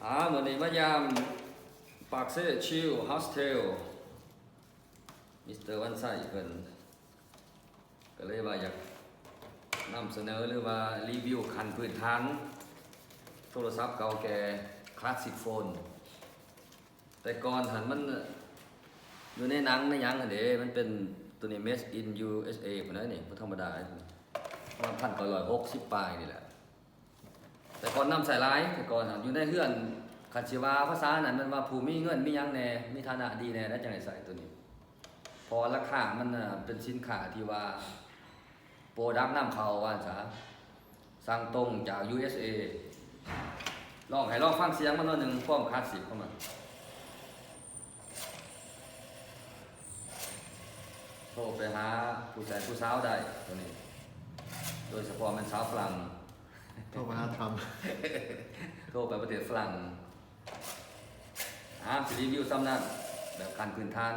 ອາ ມື້ນີ້ມາຢາມປາກເຊຊິວໂຮສເທວ ມິສເຕີວັນໄຊເພິ່ນ ກໍເລີຍວ່າຢາກນຳສະເໜີ ຫຼືວ່າຣີວິວຂັ້ນພື້ນຖານໂທລະສັບເກົ່າແກ່ ຄລາສຊິກໂຟນ. ແຕ່ກ່ອນຫັ້ນມັນຢູ່ໃນໜັງໃນຫຍັງຫັ້ນເດ້ ມັນເປັນໂຕນີ້ ເມດອິນຢູເອສເອພຸ້ນນະນີ້ ບໍ່ທຳມະດາ ປະມານພັນເກົ້າຮ້ອຍຫົກສິບປາຍນີ້ແຫຼະ. ແຕ່ກ່ອນນຳໃຊ້ຫຼາຍ ແຕ່ກ່ອນຫັ້ນຢູ່ໃນເຮືອນ ຄັນຊິວ່າພາສານັ້ນແມ່ນວ່າຜູ້ມີເງິນມີຫຍັງແດ່ ມີຖານະດີແດ່ ແລ້ວຈັ່ງໄດ້ໃຊ້ໂຕນີ້ ເພາະວ່າລາຄາມັນເປັນສິນຄ້າທີ່ວ່າ ໂປຣດັກນຳເຂົ້າວ່າຊັ້ນຊະ ສັ່ງຕົງຈາກຢູເອສເອ. ລອງ ໃຫ້ລອງຟັງສຽງມັນໜ້ອຍໜຶ່ງ ຄວາມຄລາສສິກຂອງມັນ. ໂທໄປຫາຜູ້ຊາຍຜູ້ສາວໄດ້ໂຕນີ້ ໂດຍສະເພາະແມ່ນສາວຝຣັ່ງ. ໂທໄປຫາທຳ ໂທໄປປະເທດຝຣັ່ງ. ອາ ຊິຣີວິວສ່ຳນັ້ນ ແບບຂັ້ນພື້ນຖານ.